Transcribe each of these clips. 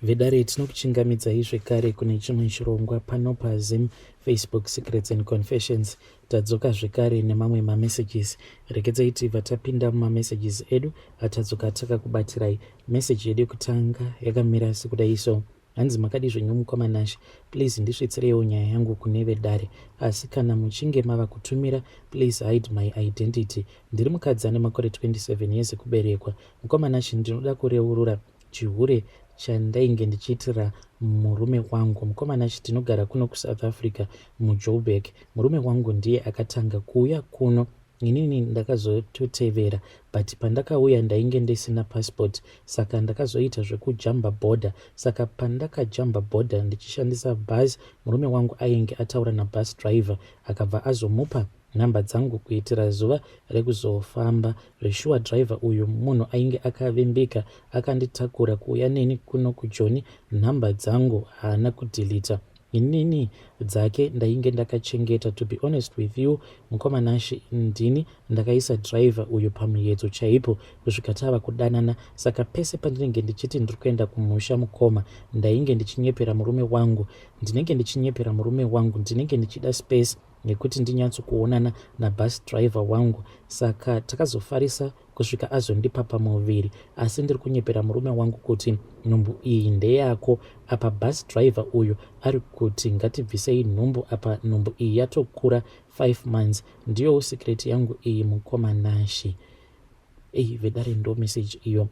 Vedare, tinokuchingamidzai zvekare kune chimwe chirongwa pano paZim Facebook Secrets and Confessions. Tadzoka zvekare nemamwe mamessages. Regedzai tibva tapinda mumamessages edu atadzoka takakubatirai. Message yedu yekutanga yakamira sekudai so. Hanzi makadi zvenyu mukoma Nashe, please ndisvitsireiwo nyaya yangu kune vedare, asi kana muchinge mava kutumira please hide my identity. Ndiri mukadzi ane makore 27 years ekuberekwa. Mukoma Nashe, ndinoda kureurura chihure chandainge ndichiitira murume wangu. Mukoma Nashe, tinogara kuno kuSouth Africa muJoburg. Murume wangu ndiye akatanga kuuya kuno, inini ndakazototevera, but pandakauya ndainge ndisina passport, saka ndakazoita zvekujamba border. Saka pandakajamba border ndichishandisa bus, murume wangu ainge ataura nabus driver, akabva azomupa nhamba dzangu kuitira zuva rekuzofamba. Zveshuwa driver uyu munhu ainge akavimbika, akanditakura kuuya neni kuno kuJoni. Nhamba dzangu haana kudhilita, inini dzake ndainge ndakachengeta. To be honest with you mukoma Nashe, ndini ndakaisa driver uyu pamuedzo chaipo kusvika tava kudanana. Saka pese pandinenge ndichiti ndiri kuenda kumusha, mukoma, ndainge ndichinyepera murume wangu, ndinenge ndichinyepera murume wangu, ndinenge ndichida space nekuti ndinyatsokuonana nabus driver wangu. Saka takazofarisa kusvika azondipa pamuviri, asi ndiri kunyepera murume wangu kuti nhumbu iyi ndeyako. Apa bus driver uyu ari kuti ngatibvisei nhumbu, apa nhumbu iyi yatokura 5 months. Ndiyowo secret yangu iyi, mukoma Nashe. Ei vedare, ndo message iyo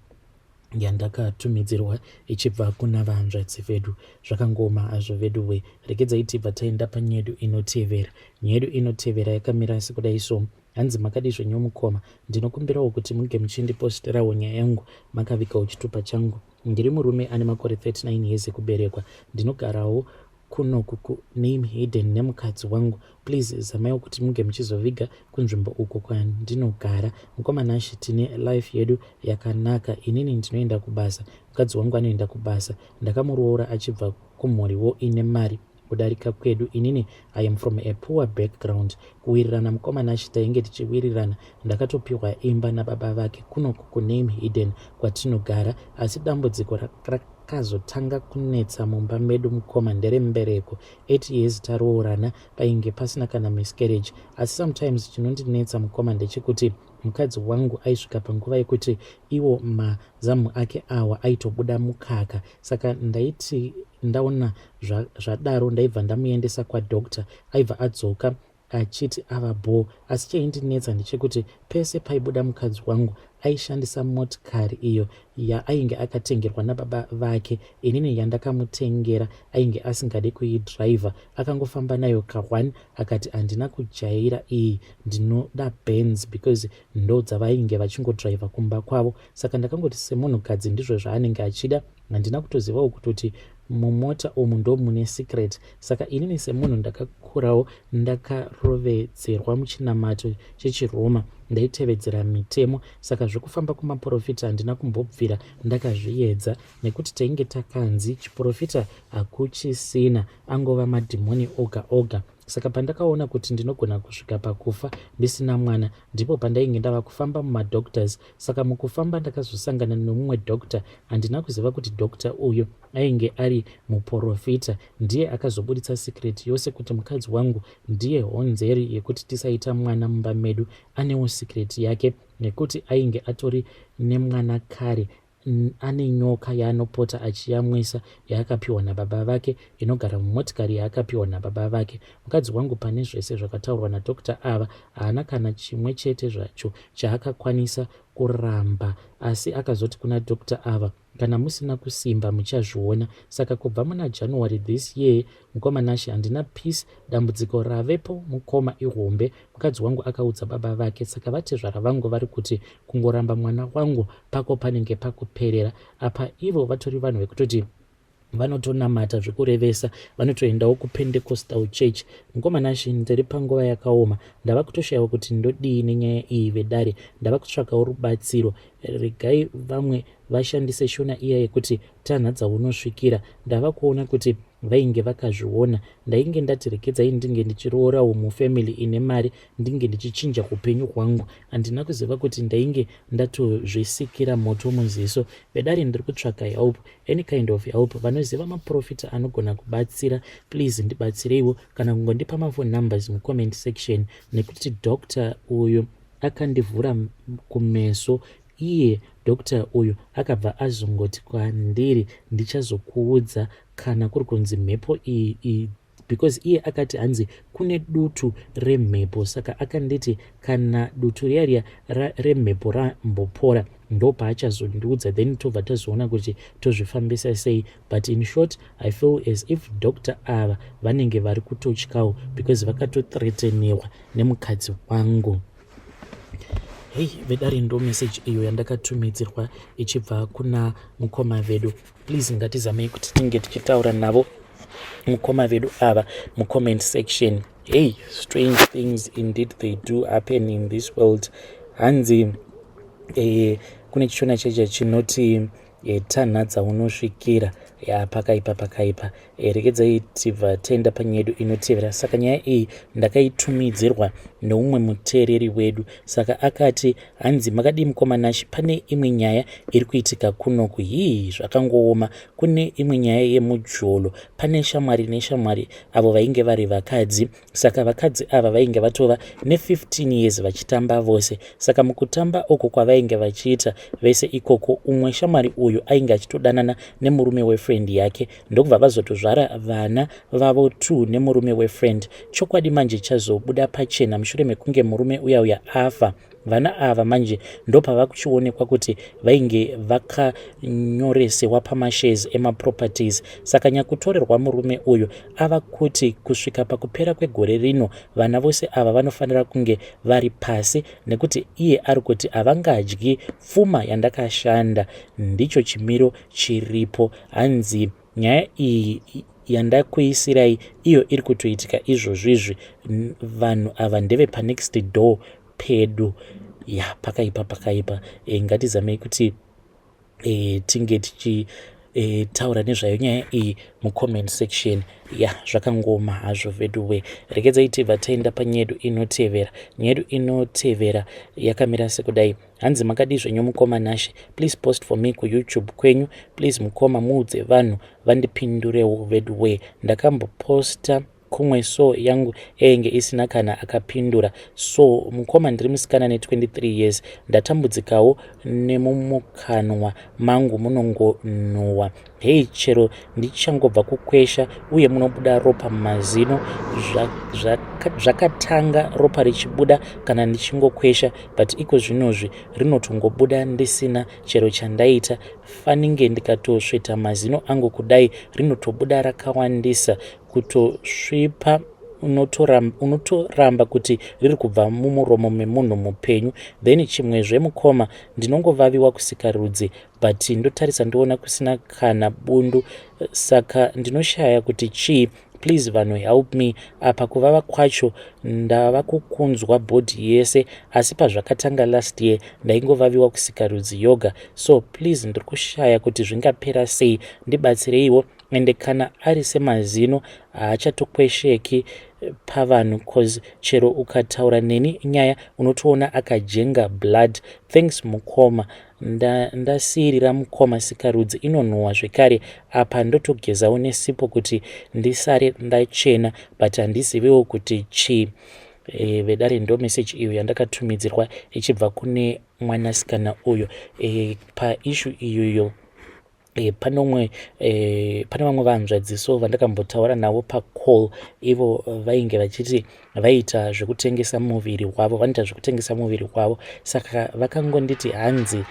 yandakatumidzirwa ichibva kuna vahanzvadzi vedu. Zvakangoma hazvo vedu we. Regedzai tibva taenda panyedu inotevera. Nyedu inotevera yakamira sekudai so. Hanzi makadi zvenyu mukoma, ndinokumbirawo kuti munge muchindiposterawo nyaya yangu makavikawo chitupa changu. Ndiri murume ane makore 39 years ekuberekwa, ndinogarawo kunoku kuname hidden nemukadzi wangu. Please zamaiwo kuti munge muchizoviga kunzvimbo uko kwandinogara. Mukoma Nashe, tine life yedu yakanaka. Inini ndinoenda kubasa, mukadzi wangu anoenda kubasa. Ndakamuroora achibva kumhuriwo ine mari kudarika kwedu. Inini I am from a poor background. Kuwirirana, mukoma Nashe, tainge tichiwirirana. Ndakatopiwa imba nababa vake kunoku kuname hidden kwatinogara, asi dambudziko rakazotanga kunetsa mumba medu, mukoma, nderembereko. 8 years taroorana, painge pasina kana miscarriage, asi sometimes chinondinetsa, mukoma, ndechekuti mukadzi wangu aisvika panguva yekuti iwo mazamu ake awa aitobuda mukaka. Saka ndaiti ndaona zvadaro ndaibva ndamuendesa kwadoctor, aibva adzoka achiti ava bho. Asi chaindinetsa ndechekuti pese paibuda mukadzi wangu aishandisa motikari iyo yaainge akatengerwa nababa vake. Inini yandakamutengera ainge asingade kuidhiraivha. Akangofamba nayo ka1, akati handina kujaira iyi, ndinoda Benz, because ndo dzavainge vachingodhiraivha kumba kwavo. Saka ndakangoti semunhukadzi ndizvo zvaanenge achida. Handina kutozivawo kutoti mumota umu ndo mune secret. Saka inini semunhu ndakakurawo ndakarovedzerwa muchinamato chechiRoma, ndaitevedzera mitemo, saka zvekufamba kumaprofita handina kumbobvira ndakazviedza, nekuti tainge takanzi chiprofita hakuchisina, angova madhimoni oga oga. Saka pandakaona kuti ndinogona kusvika pakufa ndisina mwana, ndipo pandainge ndava kufamba mumadoctors. Saka mukufamba ndakazosangana nemumwe doctor. Handina kuziva kuti doctor uyu ainge ari muprofita. Ndiye akazobuditsa secret yose kuti mukadzi wangu ndiye honzeri yekuti tisaita mwana mumba medu. Anewo secret yake, nekuti ainge atori nemwana kare, ane nyoka yaanopota achiyamwisa yaakapiwa nababa vake, inogara mumotikari yaakapiwa nababa vake. Mukadzi wangu pane zvese zvakataurwa nadoctor ava haana kana chimwe chete zvacho chaakakwanisa kuramba, asi akazoti kuna doctor ava, "Kana musina kusimba muchazviona." Saka kubva muna January this year, mukoma Nashe, handina peace. Dambudziko ravepo, mukoma, ihombe. Mukadzi wangu akaudza baba vake, saka vatezvara vangu vari kuti kungoramba mwana wangu pako panenge pakuperera. Apa ivo vatori vanhu vekutoti vanotonamata zvekurevesa, vanotoendawo kuPentecostal church. Mukoma Nashe, ndiri panguva yakaoma, ndava kutoshayiwa kuti ndodii nenyaya iyi. Vedare, ndava kutsvakawo rubatsiro. Regai vamwe vashandise Shona iya yekuti tanha dzaunosvikira. Ndava kuona kuti vainge vakazviona. Ndainge ndati regedzai ndinge ndichiroorawo mufamily ine mari ndinge ndichichinja upenyu hwangu. Handina kuziva kuti ndainge ndatozvisikira moto muziso. Vedare ndiri kutsvaka help, any kind of help. Vanoziva maprofita anogona kubatsira, please ndibatsireiwo kana kungondipa maphone numbers mucomment section nekuti doctor uyu akandivhura kumeso. Iye doctor uyu akabva azongoti kwandiri ndichazokuudza kana kuri kunzi mhepo iyi, because iye akati hanzi kune dutu remhepo. Saka akanditi kana dutu riya riya remhepo rambopora ndopaachazondiudza, then tobva tazoona kuti tozvifambisa sei. But in short, I feel as if doctor ava vanenge vari kutotyawo because vakatothreateniwa nemukadzi wangu. Hei vedare, ndo message iyo yandakatumidzirwa ichibva kuna mukoma vedu. Please ngatizamei kuti tinge tichitaura navo mukoma vedu ava mucomment section. Hey, strange things indeed, they do happen in this world. Hanzi kune chiShona checha chinoti tanha dzaunosvikira. Ya, pakaipa, pakaipa. Regedzai tibva taenda panyaya yedu inotevera. Saka nyaya iyi ndakaitumidzirwa neumwe muteereri wedu. Saka akati hanzi, "Makadii mukoma Nashi? Pane imwe nyaya iri kuitika kunoku. Hii, zvakangooma. Kune imwe nyaya yemujolo. Pane shamwari neshamwari avo vainge vari vakadzi. Saka vakadzi ava vainge vatova ne15 years vachitamba vose. Saka mukutamba uku kwavainge vachiita vese ikoko, umwe shamwari uyu ainge achitodanana nemurume wefriend yake, ndokubva vazotozvara vana vavo 2 nemurume wefriend. Chokwadi manje chazobuda pachena mushure mekunge murume uya uya afa. Vana ava manje ndopava kuchionekwa kuti vainge vakanyoresewa pamashares emaproperties. Saka nyakutorerwa murume uyu ava kuti kusvika pakupera kwegore rino vana vose ava vanofanira kunge vari pasi, nekuti iye ari kuti havangadyi pfuma yandakashanda. Ndicho chimiro chiripo. Hanzi nyaya iyi yandakuisirai iyo iri kutoitika izvozvizvi. Vanhu ava ndeve panext door pedu." Ya, pakaipa, pakaipa. Ngatizamei kuti tinge tichitaura nezvayo nyaya iyi mucomment section. Ya, zvakangoma hazvo veduwe. Regedzai tibva taenda panyaya yedu inotevera. Nyaya yedu inotevera yakamira sekudai. Hanzi, "Makadii zvenyu mukoma Nashe? Please post for me kuYouTube kwenyu. Please mukoma, muudze vanhu vandipindurewo veduwe. Ndakamboposta kumwe, so yangu yainge isina kana akapindura. So mukoma, ndiri musikana ne23 years. Ndatambudzikawo nemumukanwa mangu, munongonhuhwa. Hei, chero ndichangobva kukwesha uye munobuda ropa mumazino. Zvakatanga ropa richibuda kana ndichingokwesha, but iko zvinozvi rinotongobuda ndisina chero chandaita. Faninge ndikatosveta mazino angu kudai, rinotobuda rakawandisa kutosvipa. Unotoramba kuti riri kubva mumuromo memunhu mupenyu. Then chimwezve mukoma, ndinongovaviwa kusikarudzi, but ndotarisa ndoona kusina kana bundu, saka ndinoshaya kuti chii. Please vanhu, help me. Apa kuvava kwacho ndava kukunzwa body yese, asi pazvakatanga last year ndaingovaviwa kusikarudzi yoga. So please, ndiri kushaya kuti zvingapera sei. Ndibatsireiwo. Ende kana ari semazino haachatokwesheki pavanhu, cause chero ukataura neni nyaya unotoona akajenga blood. Thanks mukoma. Ndasiyirira mukoma. Sikarudzi inonhuhwa zvekare. Apa ndotogezawo nesipo kuti ndisare ndachena, but handiziviwo kuti chii." Vedare, ndo message iyo yandakatumidzirwa ichibva kune mwanasikana uyo. Paissue iyoyo, pane vamwe vanzvadzi so vandakambotaura navo pacall. Ivo vainge vachiti vaita zvekutengesa muviri wavo, vanoita zvekutengesa muviri wavo. Saka vakangonditi hanzi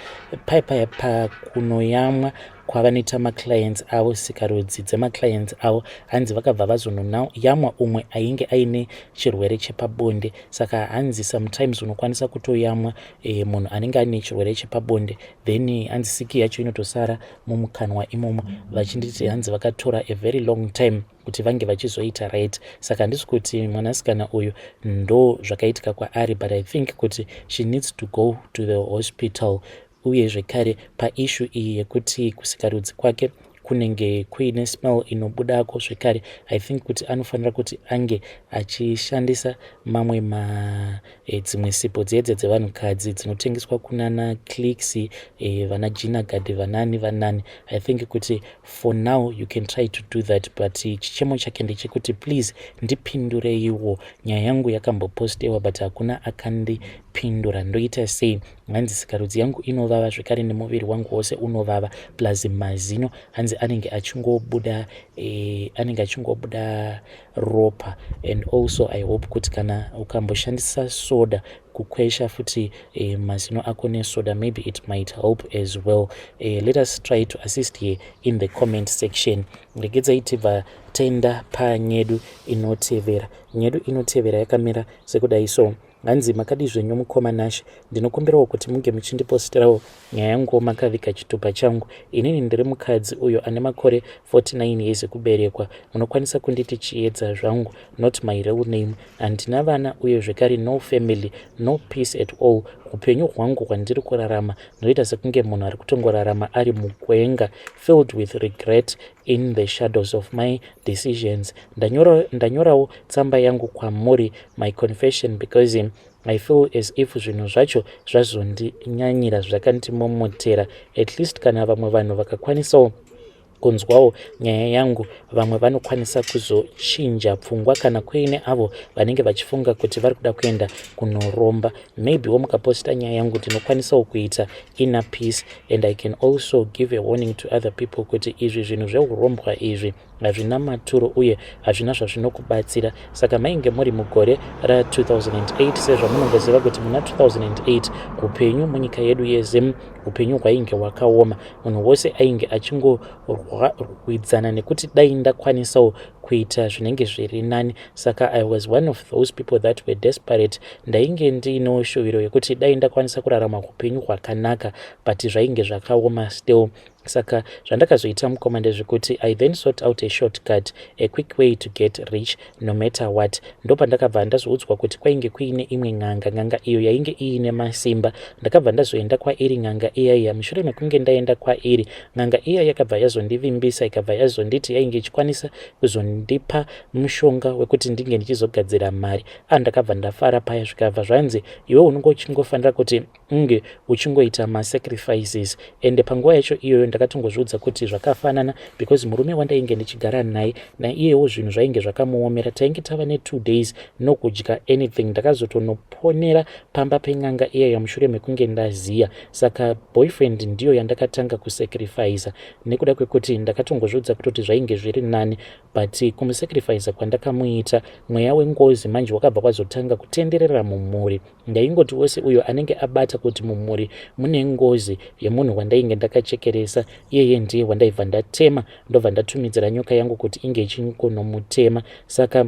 pai paya pakunoyamwa kwavanoita maclients avo sikarudzi dzemaclients avo, hanzi vakabva vazonoyamwa umwe ainge aine chirwere chepabonde. Saka hanzi sometimes unokwanisa kutoyamwa munhu anenge aine chirwere chepabonde, then hanzi siki yacho inotosara mumukanwa imomo. Vachinditi hanzi vakatora a very long time kuti vange vachizoita right. Saka handisi kuti mwanasikana uyu ndo zvakaitika kwaari, but I think kuti she needs to go to the hospital. Uye zvekare paissue iyi yekuti kusikarudzi kwake kunenge kuine smell inobudako zvekare, I think kuti anofanira kuti ange achishandisa mamwe ma dzimwe sipo dzedze dzevanhukadzi dzinotengeswa kunana Clicks, vana Jinagad, vanani vanani. I think kuti for now you can try to do that, but chichemo chake ndechekuti, "Please ndipindureiwo, nyaya yangu yakambopostewa but hakuna akandipindura. Ndoita sei?" Hanzi sikarudzi yangu inovava zvekare nemuviri wangu wose unovava, plus mazino hanzi anenge achingobuda ropa. And also I hope kuti kana ukamboshandisa soda kukwesha futi mazino ako nesoda, maybe it might help as well. Let us try to assist here in the comment section. Regedzai tibva taenda panyedu inotevera. Nyedu inotevera yakamira sekudai so. Hanzi, "Makadi zvenyu mukoma Nashe? Ndinokumbirawo kuti munge muchindiposterawo nyaya yangu makaviga chitupa changu. Inini ndiri mukadzi uyo ane makore 49 years ekuberekwa. Munokwanisa kunditi Chiedza zvangu, not my real name. Handina vana uye zvekare no family, no peace at all. Upenyu hwangu hwandiri kurarama ndinoita sekunge munhu ari kutongorarama ari mugwenga, filled with regret in the shadows of my decisions. Ndanyorawo tsamba yangu kwamuri, my confession, because I feel as if zvinhu zvacho zvazondinyanyira, zvakandimomotera. At least kana vamwe vanhu vakakwanisawo kunzwawo nyaya yangu, vamwe vanokwanisa kuzochinja pfungwa kana kuine avo vanenge vachifunga kuti vari kuda kuenda kunoromba. Maybe wo mukaposta nyaya yangu, ndinokwanisawo kuita inner peace and I can also give a warning to other people kuti izvi zvinhu zveurombwa izvi hazvina maturo uye hazvina zvazvinokubatsira." Saka mainge muri mugore ra2008. Sezvamunongoziva kuti muna 2008 upenyu munyika yedu yeZim, upenyu hwainge hwakaoma. Munhu wose ainge achingorwidzana nekuti dai ndakwanisawo kuita zvinenge zviri nani. Saka I was one of those people that were desperate. Ndainge ndiinewo shuviro yekuti dai ndakwanisa kurarama upenyu hwakanaka, but zvainge zvakaoma still. Saka zvandakazoita mukoma ndezvekuti I then sort out a shortcut, a quick way to get rich no matter what. Ndopandakabva ndazoudzwa kuti kwainge kuine imwe n'anga, n'anga iyo yainge iine masimba. Ndakabva ndazoenda kwairi n'anga iyaiya. Mushure mekunge ndaenda kwairi n'anga iya, yakabva yazondivimbisa, ikabva yazonditi yainge ichikwanisa kuzondipa mushonga wekuti ndinge ndichizogadzira mari. Andakabva ndafara paya. Zvikabva zvanzi, "Iwe unonge uchingofanira kuti unge uchingoita masacrifices." Ende panguva yacho iyoyo ndakatongozviudza kuti zvakafanana, because murume wandainge ndichigara naye, naiyewo zvinhu zvainge zvakamuomera. Tainge tava ne2 days nokudya anything. Ndakazotonoponera pamba pen'anga iyaya mushure mekunge ndaziya. Saka boyfriend ndiyo yandakatanga kusacrifica, nekuda kwekuti ndakatongozviudza kutoti zvainge zviri nani. But kumusacrifica kwandakamuita, mweya wengozi manje wakabva kwazotanga kutenderera mumhuri. Ndaingoti wose uyo anenge abata kuti mumhuri mune ngozi yemunhu wandainge ndakachekeresa, iyeye ndiye wandaibva ndatema, ndobva ndatumidzira nyoka yangu kuti inge ichingonomutema. Saka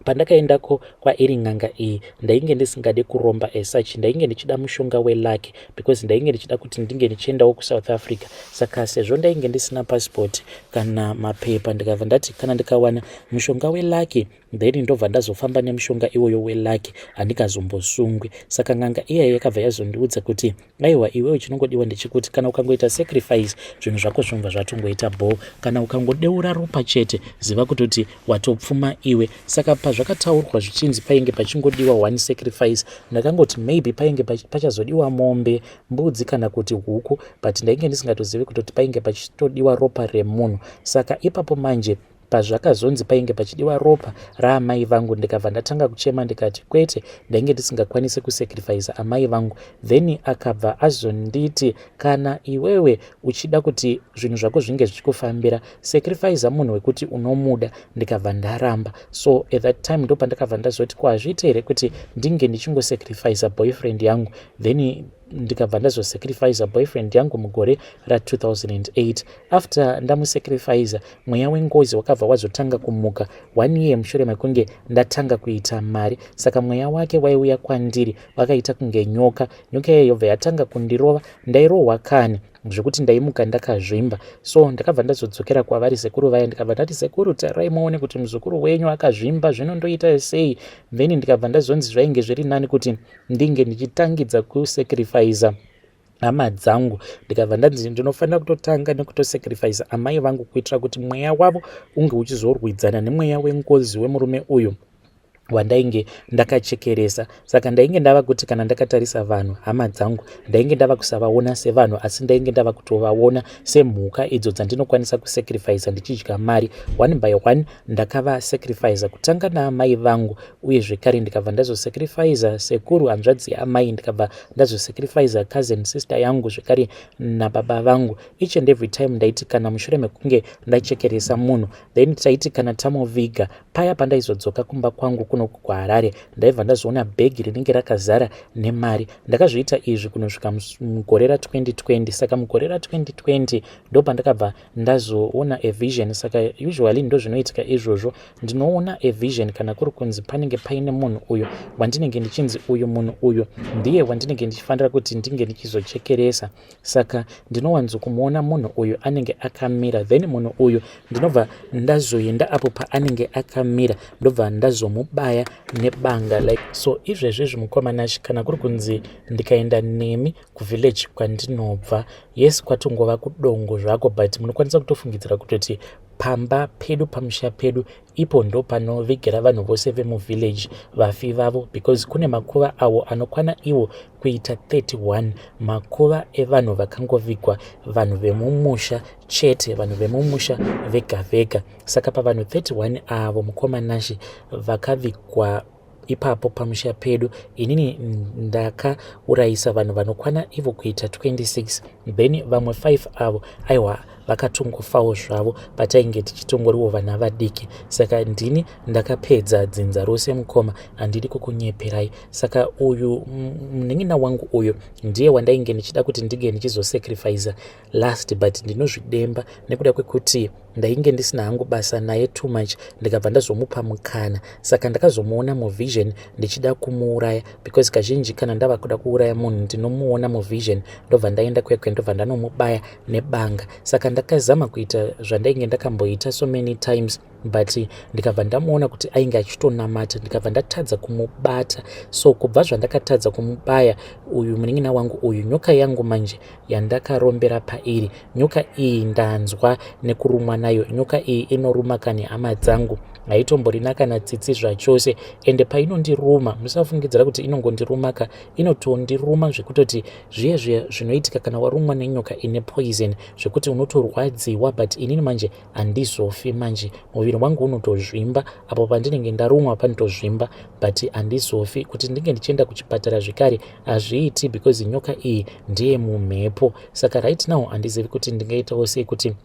pandakaendako kwairi n'anga iyi, ndainge ndisingade kuromba as such. Ndainge ndichida mushonga weluck, because ndainge ndichida kuti ndinge ndichiendawo kuSouth Africa. Saka sezvo ndainge ndisina passport kana mapepa, ndikabva ndati kana ndikawana mushonga weluck, then ndobva ndazofamba nemushonga iwoyo weluck, handingazombosungwi. Saka n'anga iyaya yakabva yazondiudza kuti, "Aiwa, iwewe chinongodiwa ndechekuti kana ukangoita sacrifice, zvinhu zvako zvinobva zvatongoita bho. Kana ukangodeura ropa chete, ziva kutoti watopfuma iwe." Saka pazvakataurwa zvichinzi painge pachingodiwa one sacrifice, ndakangoti maybe painge pachazodiwa mombe, mbudzi kana kuti huku, but ndainge ndisingatozivi kutoti painge pachitodiwa ropa remunhu. Saka ipapo manje pazvakazonzi painge pachidiwa ropa raamai vangu, ndikabva ndatanga kuchema, ndikati kwete, ndainge ndisingakwanisi kusacrifica amai vangu. Then akabva azonditi, "Kana iwewe uchida kuti zvinhu zvako zvinge zvichikufambira, sacrifica munhu wekuti unomuda." Ndikabva ndaramba. So at that time ndo pandakabva ndazoti, kwazviita here kuti ndinge ndichingosacrifica boyfriend yangu? Then ndikabva ndazosacrifica boyfriend yangu mugore ra2008. After ndamusacrifica, mweya wengozi wakabva wazotanga kumuka one year mushure mekunge ndatanga kuita mari. Saka mweya wake waiuya kwandiri wakaita kunge nyoka. Nyoka iyayo yobva yatanga kundirova. Ndairohwa kani, zvekuti ndaimuka ndakazvimba. So ndakabva ndazodzokera kwavari sekuru vaya, ndikabva ndati, "Sekuru, tarai muone kuti muzukuru wenyu akazvimba, zvinondoita sei?" Then ndikabva ndazonzi zvainge zviri nani kuti ndinge ndichitangidza kusacrifica. Hama dzangu, ndikabva ndanzi ndinofanira kutotanga nekutosacrifice amai vangu kuitira kuti mweya wavo unge uchizorwidzana nemweya wengozi wemurume uyu wandainge ndakachekeresa. Saka ndainge ndava kuti kana ndakatarisa vanhu, hama dzangu, ndainge ndava kusavaona sevanhu, asi ndainge ndava kutovaona semhuka idzo dzandinokwanisa kusacrifice ndichidya mari. One by one ndakavasacrifice, kutanga naamai vangu, uye zvekare ndikabva ndazosacrifice sekuru, hanzvadzi yaamai, ndikabva ndazosacrifice cousin sister yangu, zvekare nababa vangu. Each and every time ndaiti kana mushure mekunge ndachekeresa munhu, then taiti kana tamuviga paya, pandaizodzoka kumba kwangu kuno kuHarare, ndaibva ndazoona bhegi rinenge rakazara nemari. Ndakazviita izvi kunosvika mugore ra2020. Saka mugore ra2020 ndo pandakabva ndazoona a vision. Saka usually ndo zvinoitika izvozvo, ndinoona a vision kana kuri kunzi panenge paine munhu uyu wandinenge ndichinzi uyu munhu uyu ndiye wandinenge ndichifanira kuti ndinge ndichizochekeresa. Saka ndinowanzokumuona munhu uyu anenge akamira, then munhu uyu ndinobva ndazoenda apo paanenge akamira, ndobva ndazomubaya nebanga like so. Izvezvizvi, mukoma Nashi, kana kuri kunzi ndikaenda nemi kuvillage kwandinobva, yes, kwatongova kudongo zvako, but munokwanisa kutofungidzira kutoti pamba pedu, pamusha pedu ipo, ndo panovigira vanhu vose vemuvillage vafi vavo, because kune makuva awo anokwana iwo kuita 31 makuva evanhu vakangovigwa, vanhu vemumusha chete, vanhu vemumusha vega vega. Saka pavanhu 31 avo, mukoma Nashi, vakavigwa ipapo pamusha pedu, inini ndakaurayisa vanhu vanokwana ivo kuita 26, then vamwe 5 avo, aiwa, vakatongofawo zvavo patainge tichitongoriwo vana vadiki. Saka ndini ndakapedza dzinza rose, mukoma, handidi kukunyeperai. Saka uyu munin'ina wangu uyu ndiye wandainge ndichida kuti ndinge ndichizosacrifica last, but ndinozvidemba nekuda kwekuti ndainge ndisina hangu basa naye too much, ndikabva ndazomupa mukana. Saka ndakazomuona muvision ndichida kumuuraya, because kazhinji kana ndava kuda kuuraya munhu, ndinomuona muvision, ndobva ndaenda kwekwe, ndobva ndanomubaya nebanga. Saka ndakazama kuita zvandainge ndakamboita so many times, but ndikabva ndamuona kuti ainge achitonamata, ndikabva ndatadza kumubata. So kubva zvandakatadza kumubaya uyu munin'ina wangu uyu, nyoka yangu manje yandakarombera pairi, nyoka iyi ndanzwa nekurumwa nayo. Nyoka iyi inoruma kani, hama dzangu, haitomborina kana tsitsi zvachose. Ende painondiruma, musafungidzira kuti inongondiruma ka, inotondiruma zvekutoti zviye zviya zvinoitika kana warumwa nenyoka ine poison, zvekuti unotorwadziwa, but inini manje handizofi. Manje muviri wangu unotozvimba apo pandinenge ndarumwa, panotozvimba, but handizofi. Kuti ndinge ndichienda kuchipatara zvekare hazviiti, because nyoka iyi ndiye mumhepo. Saka right now handizivi kuti ndingaitawo sei kuti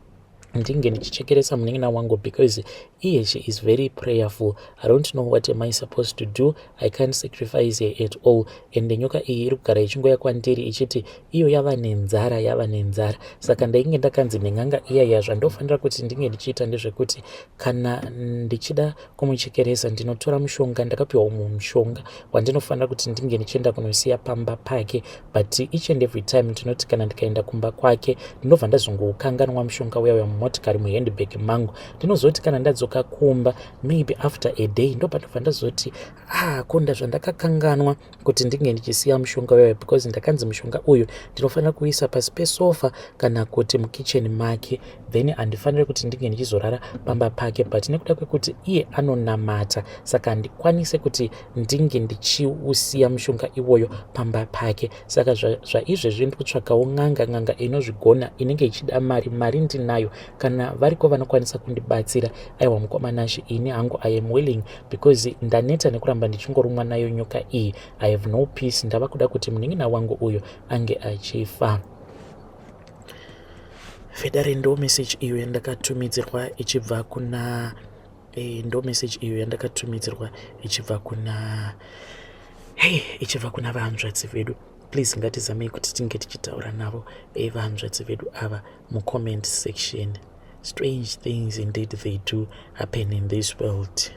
ndinge ndichichekeresa munin'ina wangu, because iye she is very prayerful. I don't know what am I supposed to do. I can't sacrifice her at all, and nyoka iyi iri kugara ichingoya kwandiri ichiti iyo yava nenzara, yava nenzara. Saka ndainge ndakanzi nen'anga iyaya zvandofanira kuti ndinge ndichiita ndezvekuti kana ndichida kumuchekeresa, ndinotora mushonga. Ndakapiwa umwe mushonga wandinofanira kuti ndinge ndichienda kunosiya pamba pake, but each and every time ndinoti kana ndikaenda kumba kwake, ndinobva ndazongoukanganwa mushonga uya uya mumotikari, muhandbag mangu. Ndinozoti kana ndadzoka kumba, maybe after a day, ndobva ndazoti, "Ah, konda zvandakakanganwa kuti ndinge ndichisiya mushonga uyayo," because ndakanzi mushonga uyu ndinofanira kuisa pasi pesofa kana kuti mukicheni make, then handifaniri kuti ndinge ndichizorara pamba pake. But nekuda kwekuti iye anonamata, saka handikwanise kuti ndinge ndichiusiya mushonga iwoyo pamba pake. Saka zvaizvezvi ndiri kutsvakawo n'anga, n'anga inozvigona, inenge ichida mari. Mari ndinayo. Kana variko vanokwanisa kundibatsira, aiwa, mukoma Nashi, ini hangu I am willing, because ndaneta nekuramba ndichingorumwa nayo nyoka iyi. I have no peace. Ndava kuda kuti munin'ina wangu uyu ange achifa. Fedare, ndo message iyo yandakatumidzirwa ichibva kuna ndo message iyo yandakatumidzirwa ichibva kuna, hey, ichibva kuna vahanzvadzi vedu. Please, ngatizamei kuti tinge tichitaura navo, vahanzvadzi vedu ava, mucomment section. Strange things indeed, they do happen in this world.